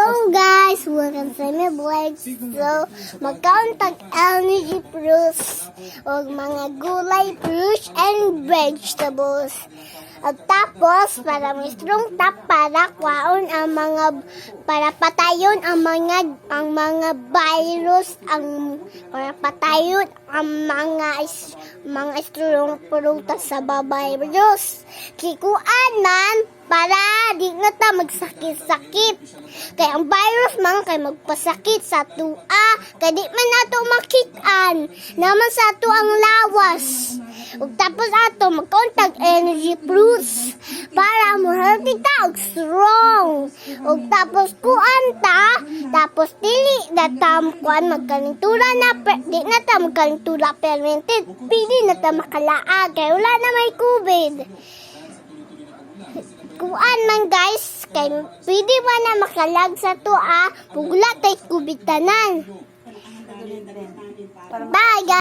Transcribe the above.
Hello guys, welcome sa my vlog. So, magkaon tag energy fruits o mga gulay, fruits and vegetables. At tapos, para may strong ta, para kwaon ang mga, para patayon ang mga virus, ang para patayon ang mga strong prutas sa virus. Kikuan man, para di na ta magsakit-sakit. Kay ang virus man kay magpasakit sa tua, kay di man nato makitaan naman sa ato ang lawas. Ug tapos ato magkaon tag energy fruits para mo healthy ta ug strong. Ug tapos kuan ta, tapos dili na ta kuan magkalintura na di na ta magkalintura permanente. Pili na ta makalaag kay wala na may COVID. Kuan man guys, kay pwede man na makalag sa tua, pugla tay COVID tanan. Bye guys.